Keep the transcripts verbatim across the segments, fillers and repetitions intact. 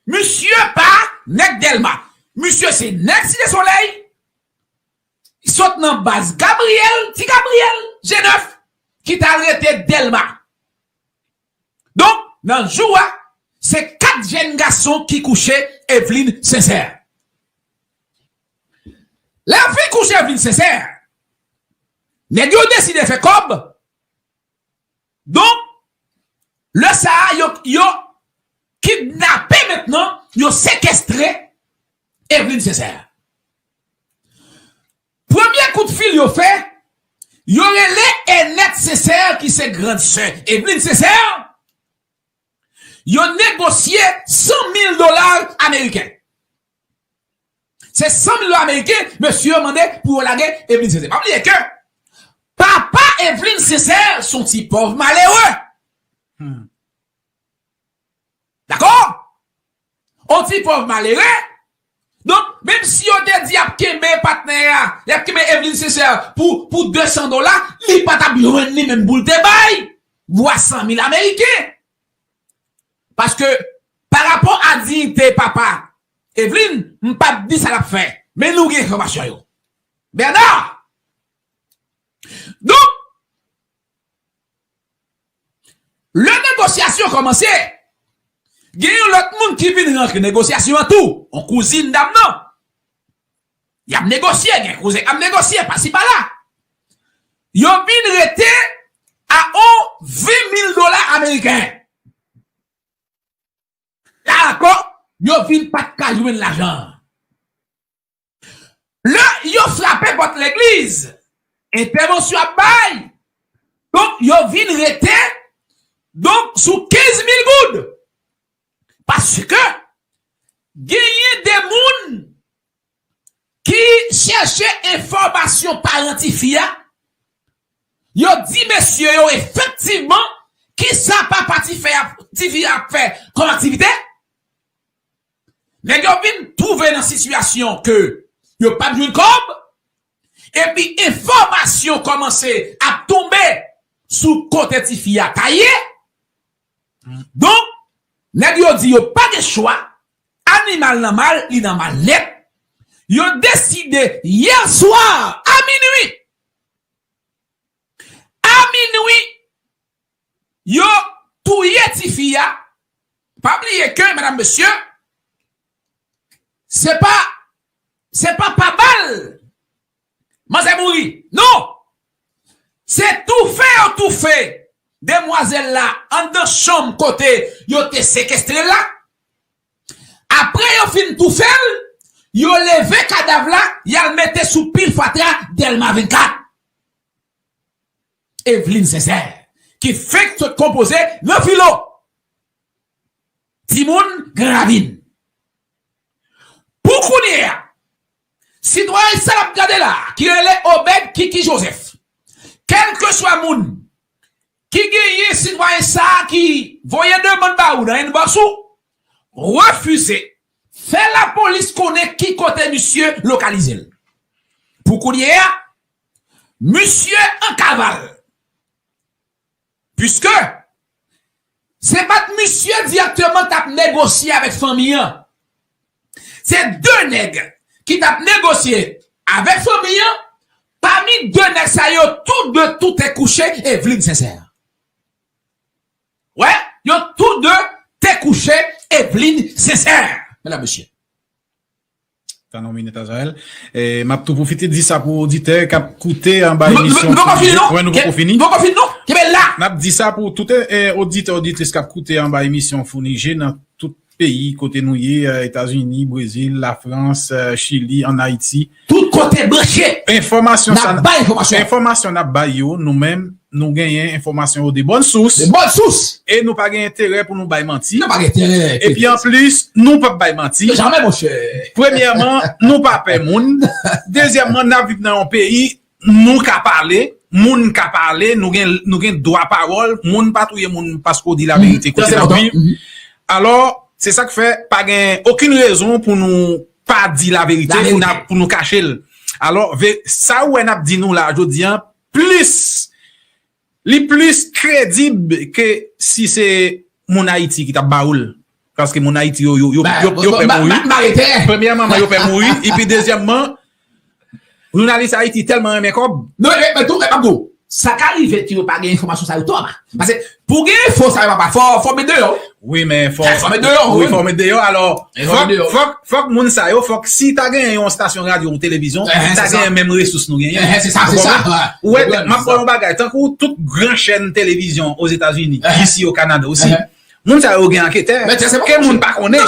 Misye pa nèg Dèlma. Misye se nèg Site Solèy. Sot nan baz Gabriyèl, Ti Gabriyèl, G nèf, ki t al rete Dèlma. Donk, nan jou a, se kat jèn gason ki kouche Evelyne Sincère. Lè yo fin kouche Evelyne Sincère, nèg yo deside fè kòb. Donk, lè sa a, yo, yo kidnape mentnan, yo sekestre Evelyne Sincère. Premye kout fil yo fè, yo rele Enèt Sincère ki se grann sè Evelyne Sincère. Yo negosye san mil dola ameriken. Se san mil dola ameriken mesye yo mande pou yo lage Evelyne Sincère. Pa bliye ke papa Evelyne Sincère se yon ti pòv malere. Dakò? Yon ti pòv malere. Donk, menm si yo te di y ap kenbe patnè a, y ap kenbe Evelyne Sincère pou, pou de san dola, li pa t ap jwenn li menm pou l te bay. Vwa san mil ameriken. Paske, pa rapò a diyite papa Evelyne, m p ap di sa l ap fè. Men nou gen enfòmasyon yo. Bernard! Donk, lè negosyasyon kòmanse, gen yon lòt moun ki vin rantre negosyasyon an tou, yon kouzin dam nan. Y ap negosye, gen kouzen k ap negosye, pasi pala. Yo vin rete a yon ven mil dola ameriken. La ankò, yo vin pa t ka jwenn lajan an. Lè yo frape pòt legliz, entèvansyon ap bay. Donk, yo vin rete, donk, sou kenz mil goud. Paske genyen de moun ki chèche enfòmasyon paran tifi a, yo di mesye yo efektivman kisa papa tifi a, tifi a ap fè kòm aktivite. Nèg yo vin twouve nan sitiyasyon ke yo p ap jwenn kòb, epi enfòmasyon kòmanse ap tonbe sou kote tifi a ta ye. Donk, nèg yo di yo pa gen chwa, animal nan mal, li nan mal nèt. Yo deside yè swa a minwi, a minwi, yo touye tifi a. Pa bliye ke, medam, mesye, se pa, se pa pa bal manzè mouri. Non! Se toufe yo toufe demwazèl la anndan chanm kote yo te sekestre l la. Apre yo fin toufe l, yo leve kadav la, y al mete sou pil fatra Dèlma vennkat. Evelyne Sincère, ki fenk sot konpoze nan filo. Timoun Gran Ravin. Pou kounye a, sitwayen sa n ap gade la, ki rele Obed Kiki Joseph, kèlkeswa moun ki genyen sitwayen sa a ki voye demann ba ou nan inbox ou, refize, fè lapolis konnen ki kote misye lokalize l. Pou kounye a, misye an kaval. Piske se pa t misye dirèkteman t ap negosye avèk fanmi an. Se de nèg ki t ap negosye avèk fanmi an. Pami de nèg sa yo, tou de tou te kouche Evelyne Sincère. Wè, yo tou de te kouche Evelyne Sincère, medam, mesye. Tann yon minit, Azrael. E, m ap tou pwofite di sa pou oditè k ap koute anba emisyon. Nou poko fini, non? Wè, nou poko fini. Nou poko fini, non? Kenbe la! N ap di sa pou tout, e, oditè, oditris k ap koute anba emisyon Founi Je nan tout peyi kote nou ye, e, Etazini, Brezil, Lafrans, e, Chili, ann Ayiti. Tout kote branche. Enfòmasyon sa n ap bay, enfòmasyon n ap bay yo, nou menm, nou genyen enfòmasyon yo de bòn sous. De bòn sous. E nou pa gen enterè pou nou bay manti. Nou pa gen enterè. Epi anplis, nou p ap bay manti. Jamè, monchè. Premyèman, nou pa pè moun. Dezyèmman, n ap viv nan yon peyi, nou ka pale, moun ka pale, nou gen, nou gen dwa pawòl, moun pa touye moun paske w di laverite kote n ap viv. Alò, se sa k fè pa gen okenn rezon pou nou pa di laverite, pou n ap, pou nou kache l. Alò, ve-, sa ou wè n ap di nou la jodi a, plis, li plis kredib ke si se moun Ayiti ki t ap ba ou l. Paske moun Ayiti yo, yo, yo, yo, yo pè mouri. Premyèman, yo pè mouri. Epi dezyèmman, jounalis Ayiti tèlman renmen kòb. Non, men, men tou, men m ap di w, sa ka rive ke yo pa gen enfòmasyon sa yo tou anba. Paske pou gen enfo sa yo anba, fò, fò met deyò. Wi, men fò, fò met deyò, wi, fò met deyò. Alò, fòk, fòk, fòk moun sa yo, fòk si ta gen yon estasyon radyo, yon televizyon, ta gen menm resous nou genyen. Se sa, se sa. Ou wè, m ap pran yon bagay, tankou tout gran chèn televizyon Ozetazini, isi o Kanada osi. Moun sa yo gen anketè. Ke moun pa konnen.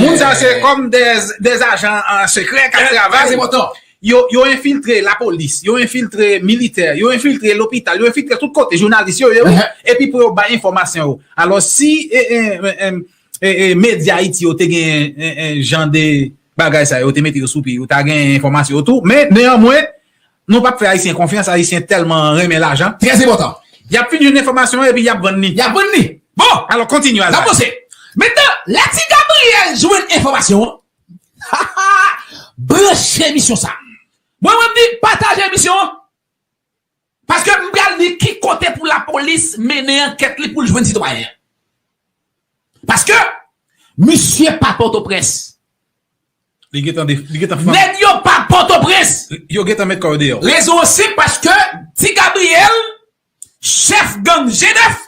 Moun sa se kòm de, de ajan sekrè k ap travay. Yo, yo enfiltre lapolis, yo enfiltre militè, yo enfiltre lopital, yo enfiltre tout kote, jounalis yo, yo, epi pou yo bay enfòmasyon yo. Alò, si e, e, e, e, e, medya Ayiti yo te gen e, e, jan de bagay sa yo, te mete yo sou pye, yo ta gen enfòmasyon yo tou. Men, neyanmwen, nou p ap fè Ayisyen konfyans, Ayisyen tèlman renmen lajan. Trè enpòtan. Y ap fin jwenn enfòmasyon yo epi y ap vann li. Y ap vann li. Bon, alò, kontinye, Azay. N ap avanse. Mentnan, lè Ti Gabriyèl jwenn enfòmasyon an, branche emisyon sa. Mwen, mwen di, pataje emisyon an. Paske m pral di ki kote pou lapolis mennen ankèt li pou l jwenn sitwayen an. Paske misye pa Pòtoprens. Li gentan de, li gentan fann. Nèg yo pa Pòtoprens. Yo gentan met kò yo deyò. Rezon an senp, paske Ti Gabriyèl, chèf gang G nèf,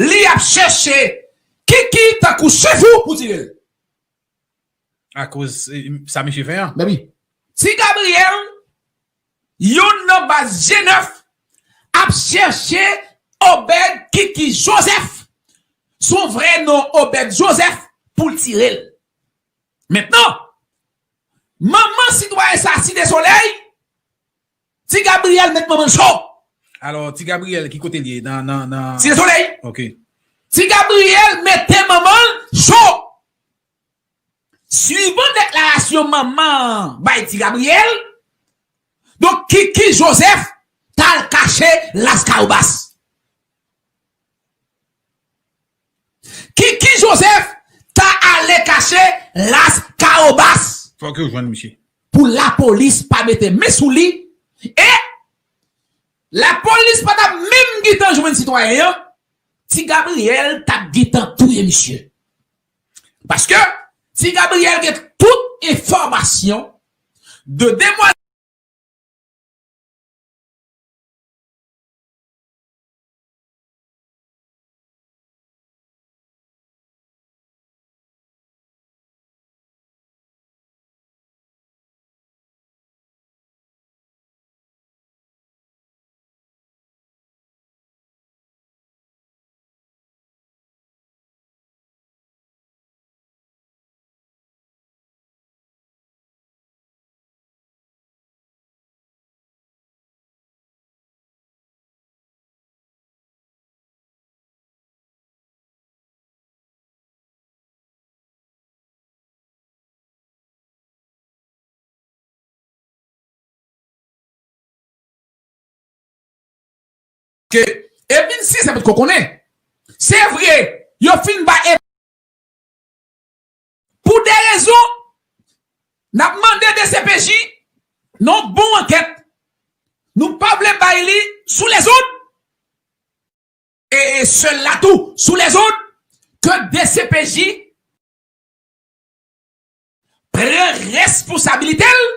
li ap chèche Kiki tankou chèf ou pou tire l. Akoz, eh, sa misye fè an? Men wi. Ti Gabriyèl, youn nan baz G nèf, ap chèche Obed Kiki Joseph, son vrè non Obed Joseph, pou l tire l. Mentnan, manman sitwayen sa, Site Solèy, Ti Gabriyèl met manman l cho. Alò, Ti Gabriyèl, ki kote l ye? Nan, nan, nan Site Solèy. Ok. Ti Gabriyèl mete manman l cho. Swivan deklarasyon manman an bay Ti Gabriyèl, donk, Kiki Joseph t al kache Las Kawobas. Kiki Joseph ta ale kache Las Kawobas. Fòk yo jwenn misye. Pou lapolis pa mete men sou li, e lapolis pa t ap menm gentan jwenn sitwayen an, Ti Gabriyèl t ap gentan touye misye. Paske Ti Gabriyèl gen tout enfòmasyon de demwazèl. Ke Evelyn Sincère potko konnen. Se vre, yo fin ba Ev-, pou de rezon, n ap mande D C P J nan yon bon ankèt. Nou pa vle bay li sou lezòd. E, e sèl la tou, sou lezòd, ke D C P J pran responsabilite l,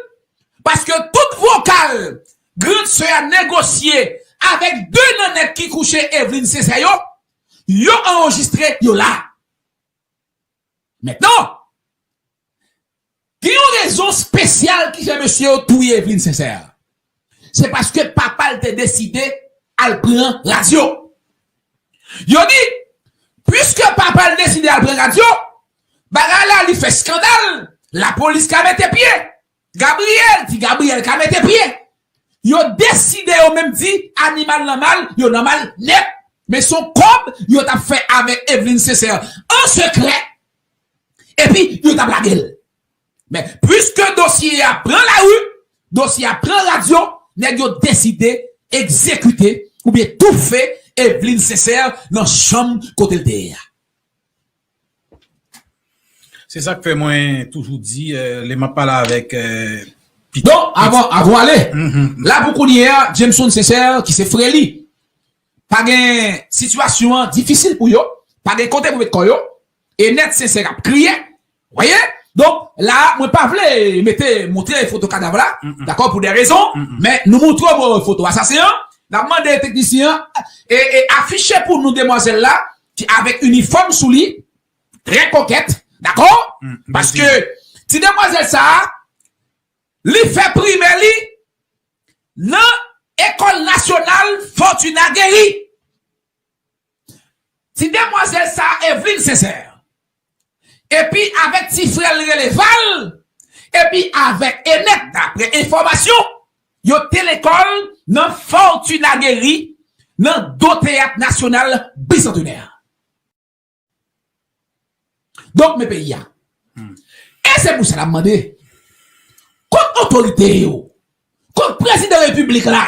paske tout vokal grann sè a negosye avèk de nan nèg ki kouche Evelyn Sincère yo, yo anrejistre, yo la. Mentnan, gen yon rezon espesyal ki fè mesye yo touye Evelyn Sincère. Se paske papa l te deside al pran radyo. Yo di, piske papa l deside al pran radyo, bagay la li fè eskandal, lapolis ka mete pye. Gabriyèl, Ti Gabriyèl ka mete pye. Yo deside yo menm di animal nan mal, yo nan mal nèt. Men se yon kòb yo t ap fè avèk Evelyn Sincère an sekrè. Epi yo t ap lage l. Men, piske dosye a pran lari, dosye a pran radyo, nèg yo deside egzekite oubyen toufe Evelyn Sincère nan chanm kote l te ye a. Se sa k fè mwen toujou di, eh, lè m ap pale avèk, eh, pitit. Donk, avan, avan ale, la pou kounye a, Jameson Sincère, ki se frè li, pa gen, sitiyasyon an difisil pou yo, pa gen kote pou met kò yo, Enèt Sensè ap kriye. Voyez? Donk, la, mwen pa vle mete, montre foto kadav la, dakò, pou de rezon, men nou montre w foto asasen an, n ap mande teknisyen an, e, e afiche pou nou demwazèl la, ki avèk inifòm sou li, trè kokèt, dakò? Paske ti demwazèl sa a, li fè primè li nan Ekòl Nasyonal Fortuna Guéry. Ti demwazèl sa a, Evelyne Sincère. Epi avèk ti frè l rele Val, epi avèk Enèt, daprè enfòmasyon, yo te lekòl nan Fortuna Guéry, nan do Teyat Nasyonal Bisantenè. Donk, men peyi a. E se pou sa n ap mande, kot otorite yo, kot prezidan repiblik la,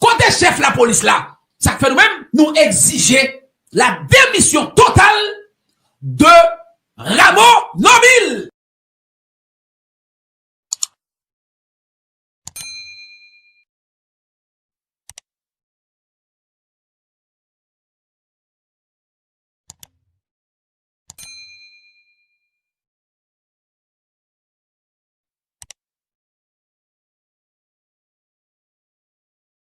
kote chèf lapolis la, sa k fè nou menm, nou egzije la demisyon total de Rameau Normil.